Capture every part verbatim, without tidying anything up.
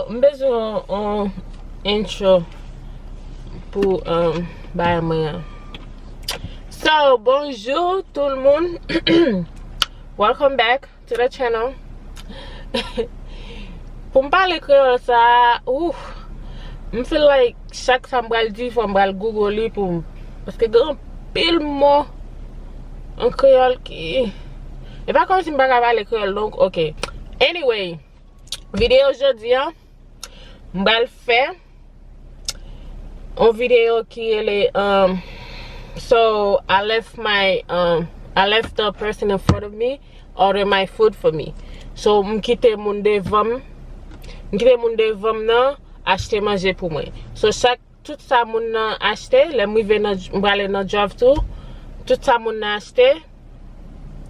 M bezwen yon, yon intro pou, um, bagay mwen an. So, bonjou tout moun. Welcome back to the channel. Pou m pale kreyòl sa, ouf, m feel like chak sa m pral di, fò m pral Google li pou m, paske gen anpil mo an kreyòl ki, e pa kòmsi m pa ka pale kreyòl, donk, ok. Anyway, videyo jodi a, m pral fè yon videyo ki rele, um, so I left my, um, I left the person in front of me order my food for me. So, m kite moun devan m, m kite moun devan m nan achte manje pou mwen. So, chak, tout sa moun nan achte, lè m rive nan, m prale nan drive thru, tout sa moun nan achte,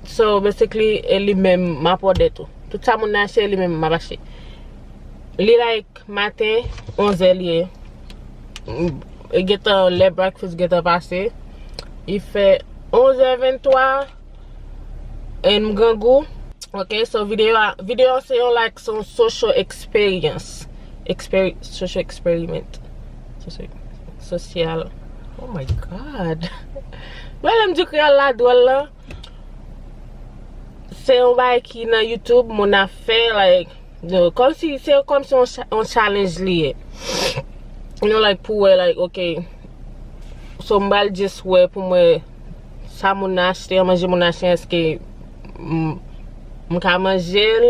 so, basically, e li menm m ap order tou. Tout sa moun nan achte, e li menm m ap achte. Li like maten, onzè li ye. E gentan lè breakfast gentan pase. Li fè onzè venntwa, e m grangou. Ok, so videyo a, videyo a se yon, like, se yon social experience. Exper-, social experiment. Social, sosyal. Oh my God. Mwen lè m di kreyòl la dwòl la. Se yon bagay ki nan YouTube, moun ap fè, like, yo, kòmsi, se kòmsi yon cha-, yon challenge li ye. You know, like, pou wè, like, ok. So, m pral just wè pou m wè sa moun nan achte, manje moun nan achte, èske m, m ka manje l?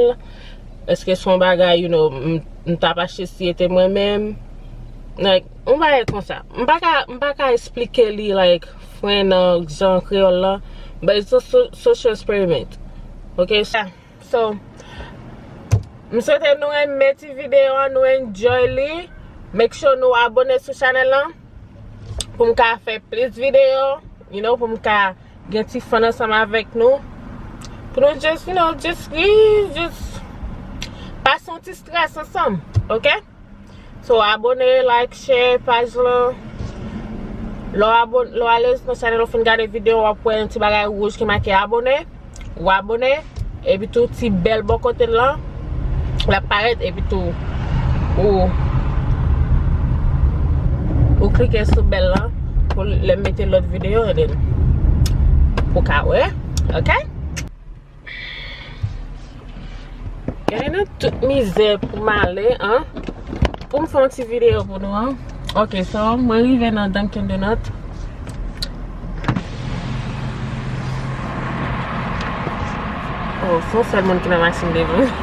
Èske se yon bagay, you know, m, m t ap achte si se te mwen menm? Like, yon bagay konsa. M pa ka, m pa ka esplike li, like, fren nan jan kreyòl la. But it's a so-, social experiment. Ok? So, m swete nou renmen ti videyo an, nou enjoy li. Make sure nou abone sou chanèl lan pou m ka fè plis videyo, you know, pou m ka gen ti fun ansanm avèk nou. Pou nou just, you know, just ri, just pase yon ti strès ansanm, ok? So, abone, like, share paj lan. Lè w abon-, lè w ale nan chanèl, ou fin gade videyo, w ap wè yon ti bagay wouj ki make abone. Ou abone. Epi tou, ti bèl bò kote l lan, l ap parèt. Epi tou, ou, ou klike sou bèl lan pou lè m mete lòt videyo, and then, pou ka wè. Ok? Gade nan tout mizè pou m ale, an. Pou m fè yon ti videyo pou nou, an. Ok, so, mwen rive nan Dunkin' Donut. Oh, se yon sèl moun ki nan machin devan.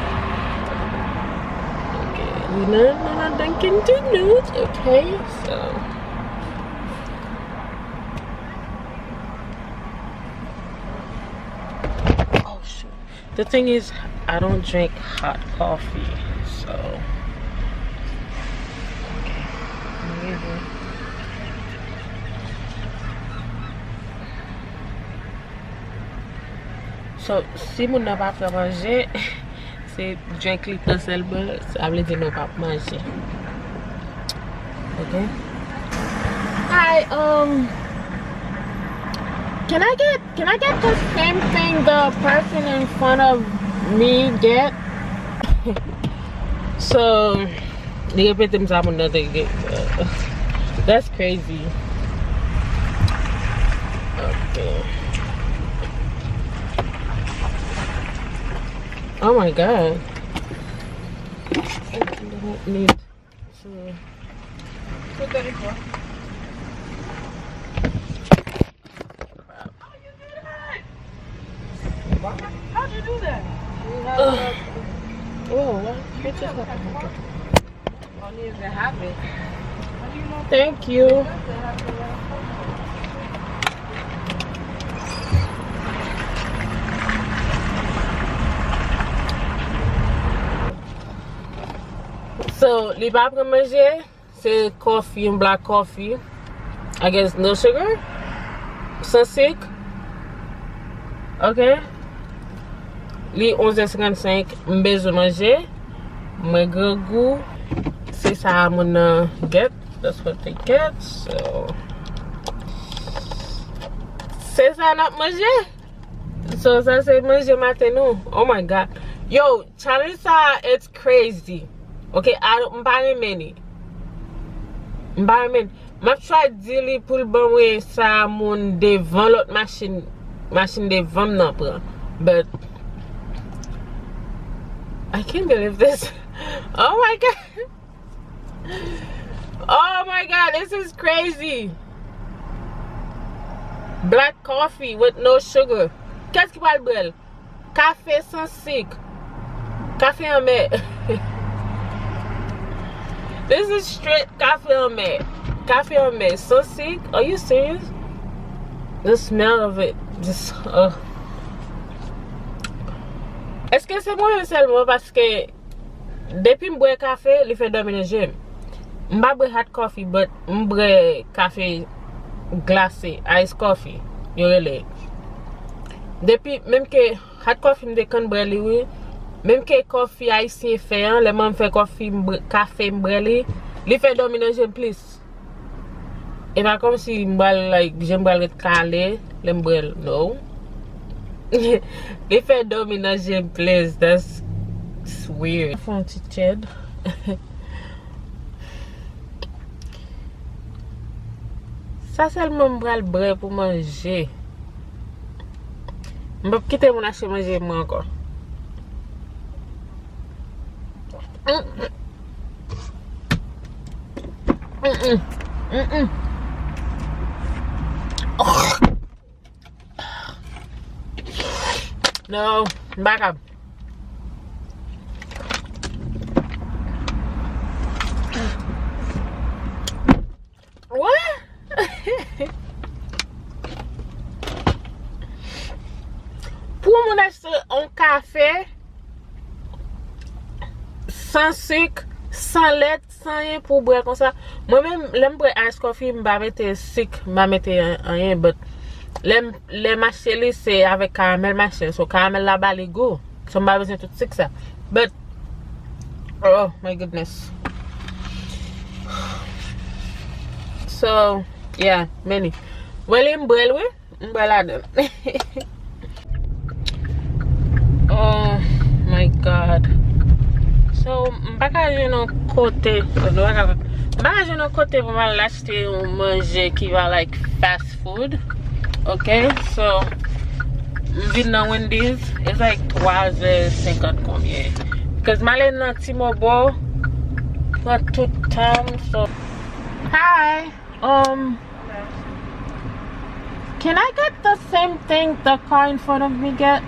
Ok, nou nan, nou nan Dunkin' Donut, ok, so. Oh, shoot. The thing is, I don't drink hot coffee, so. Okay. So, si moun nan pa pran manje, se drink li tan sèlman, sa vle di nou p ap manje. Ok? Hi, um, can I get, can I get the same thing the person in front of me get? So, li repete m sa moun nan te gen. That's crazy. Ok. Oh my God. Need to. Two thirty-four. How you do that? How'd you do that? Oh, what? Don't even have it. Thank you. So, li pa pran manje, se coffee, yon black coffee. I guess no sugar? San sik? Ok. Li onzè senkannsenk, m bezwen manje. Mwen grangou. Se sa moun nan get. That's what they get. So, se sa n ap manje. So, sa se manje maten nou. Oh my God. Yo, challenge sa, it's crazy. Ok, I don't, m pa renmen li. M pa renmen. M ap try di li pou l ban mwen sa moun devan lòt machin, machin devan m nan pran. But I can't believe this. Oh my God. Oh my God, this is crazy. Black coffee with no sugar. Kiyès ki pral bwè l? Kafe san sik. Kafe anmè. This is straight kafe anmè. Kafe anmè san sik. Are you serious? The smell of it. Just, ugh. Èske se mwen menm sèlman? Paske depi m bwè kafe, li fè dòmi nan je m. M pa bwè hot coffee, but m bwè kafe glase, ice coffee, yo rele. Depi, menm ke hot coffee, m te konn bwè li, wi. Menm ke kòfi ayisyen fè an, lè manman m fè kòfi, m bwè, kafe, m bwè li, li fè dòmi nan je m plis. E pa kòmsi m pral, like, je m pral ret kale lè m bwè l, no. Li fè dòmi nan je m plis, that's, it's weird. Fè yon ti tchèd. Sa sèlman m pral bwè pou manje. M p ap kite moun achte manje mwen ankò. Mm, mm. Mm, mm. Mm, mm. No, m pa kab. What? Pou yon moun achte yon kafe san sik, san lèt, san anyen pou w bwè konsa. Mwen menm, lè m bwè ice coffee, m pa mete sik, m pa mete an-, anyen, but lè m, lè m achte li, se avèk karamèl m achte l. So, karamèl la ba li gou. So, m pa bezwen tout sik sa. But, oh my goodness. So, yeah, many. Wè li m bwè l, wi. M bwè ladan l. Oh my God. So, m pa ka jwenn yon kote. M pa ka jwenn yon kote pou m al achte yon manje ki va, like, fast food. Ok? So, m vin nan Wendy's. It's like twa zè senkant konbyen. Because m ale nan T-Mobile. Pran tout tan m, so. Hi. Um, can I get the same thing the car in front of me get?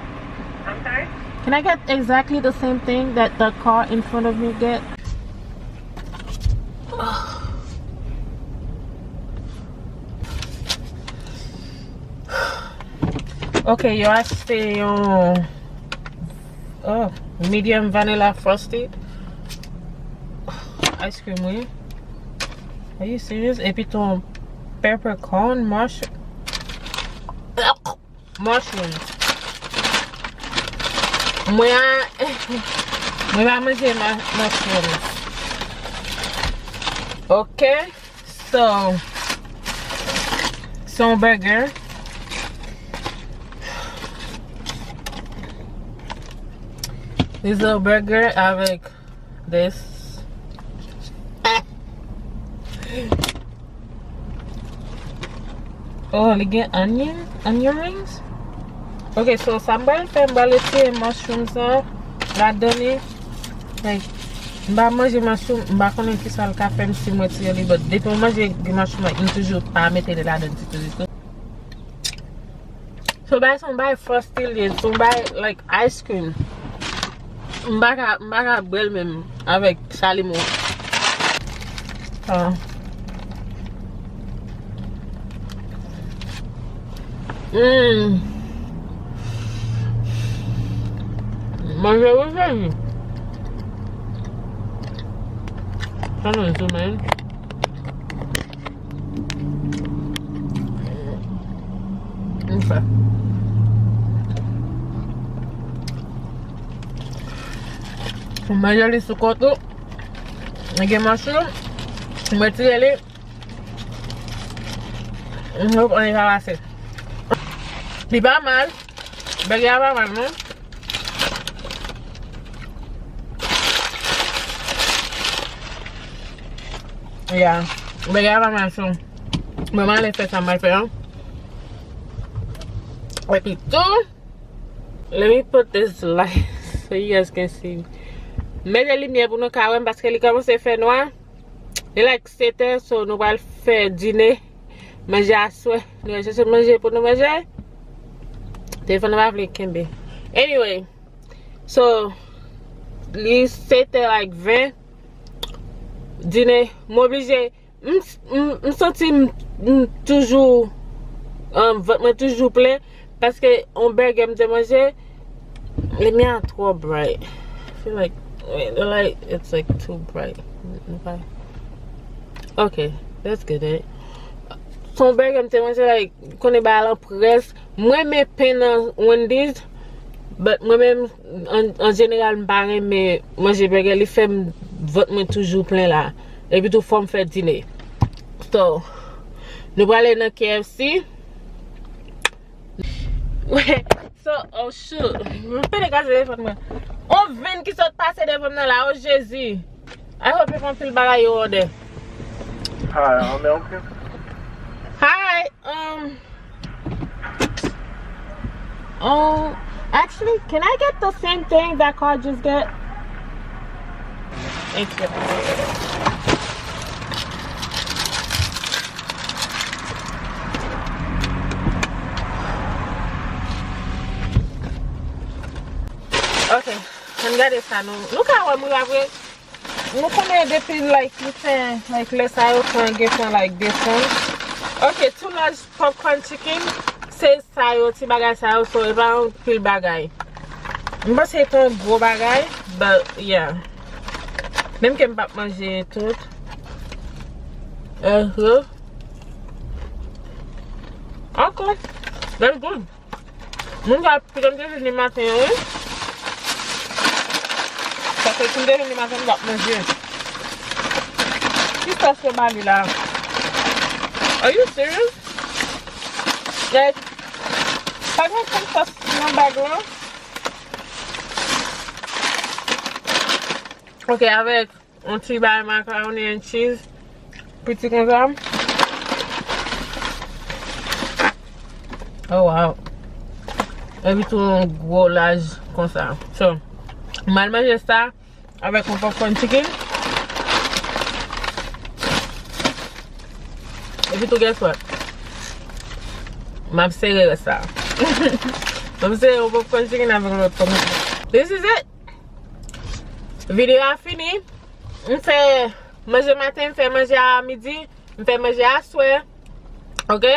I'm sorry? Can I get exactly the same thing that the car in front of me get? Ok, yo achte yon, oh, medium vanilla frosted ice cream, wi. Are you serious? Epi ton peppercorn mush-, mushrooms. Mwen a, mwen pa manje ma-, mushrooms. Ok. So, se yon burger. This little burger avec this. Oh, li gen onion, onion rings? Ok, so sa m pral fè, m pral retire mushrooms lan ladan li. Like, m pa manje mushroom, m pa konnen kisa l ka fè m si m retire li, but depi m manje mushroom, like, m toujou pa mete li ladan ditou, ditou. So, bay, se yon bay frosty li ye, se yon bay, like, ice cream. M pa ka, m pa ka bwè l menm avèk sa limon. Ah. Mm. Manje wi, Jezi. Sa nan zoom in. Ok. Ou manje li sou kont ou. Li gen manch li. Ou retire li. Ou pran li pa pase. Li pa mal. Bègè a pa mal, non. Yeah. Bagay pa mal, so. Mwen, m ale fè sa m al fè an. Epi tou, let me put this light so you guys can see. Mete limyè pou nou ka wè m, paske li kòmanse fè nwa. Li like sèt è, so nou pral fè dine. Manje aswè. Nou al chèche manje pou nou manje. Telefòn nan pa vle kenbe. Anyway, so, li sèt è like ven. Dine, m oblije, m, m, m santi m, m toujou, um, vant mwen toujou plen, paske yon bègè m te manje, limyè a twò bright. I feel like, wait, the light, it's like too bright. Ok, that's good, eh? Se yon bègè m te manje, like, konnen bagay lan près. Mwen renmen pen nan Wendy's, but mwen menm, an, an jeneral, m pa renmen manje bègè. Li fè m, vant mwen toujou plen la. Epi tou, fò m fè dine. So, nou prale nan K F C. So, oh shoot. M pede kraze telefòn mwen. On venn ki sot pase devan m nan la, oh Jezi. I hope yo pa anpil bagay yo òdè. Hi, um, oh, actually, can I get the same thing that car just get? Thank you. Ok, ann gade sa nou. Nou ka wè m wi apre. Nou konnen depi, like, li fè, like, lè sa yo fè gentan, like, desann. Ok, two large popcorn chicken, se sa yo, ti bagay sa yo, so e pa yon pil bagay. M panse se yon gwo bagay, but yeah. Menm ke m p ap manje tout. Uh-huh. Ok. That's good. Moun sa pito m te vini maten an, wi. Paske si m te vini maten, m t ap manje. Ki sòs yo ba li la? Are you serious? Like, pa gen okenn sòs nan bag lan? Ok, avèk yon ti bagay macaroni and cheese. Piti konsa. Oh, wow. Epi tou yon gwo laj konsa. So, m al manje sa avèk yon popcorn chicken. Epi tou, guess what? M ap sere rès sa. M ap sere yon popcorn chicken avèk lòt popcorn chicken. This is it. Videyo a fini. M fè manje maten, m fè manje a midi, m fè manje aswè. Ok?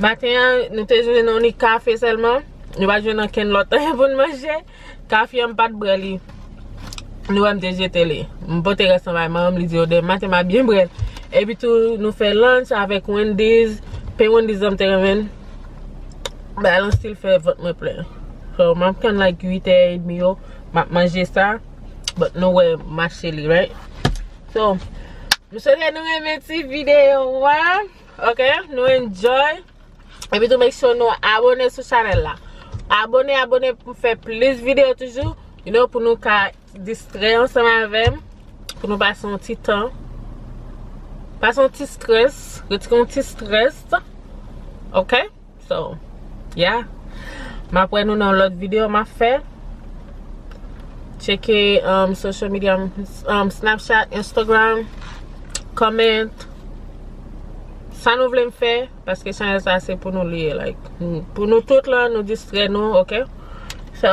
Maten an, nou te jwenn yon nik kafe sèlman. Nou pa t jwenn ankenn lòt anyen pou n manje. Kafe an, m pa t bwè li. Nou wè m te jete li. M pote rès lan bay manman m, li di, "O, demen maten m a byen bwè l." Epi tou, nou fè lunch avèk Wendy's. Pen Wendy's lan m te renmen. Bagay lan still fè vant mwen plen. So, m ap tann, like, uit è edmi yo, m ap manje sa. But nou wè m achte li, right? So, m swete nou renmen ti videyo a. Ok? Nou enjoy. Epi tou, make sure nou abone sou chanèl la. Abone, abone pou m fè plis videyo toujou. You know, pou nou ka distrè ansanm avè m. Pou nou pase yon ti tan. Pase yon ti strès. Retire yon ti strès. Ok? So, yeah. M ap wè nou nan lòt videyo m ap fè. Tcheke, um, social media, um, Snapchat, Instagram. Comment. Sa nou vle m fè, paske chanèl sa se pou nou li ye, like, pou nou tout lan, nou distrè nou, ok? So,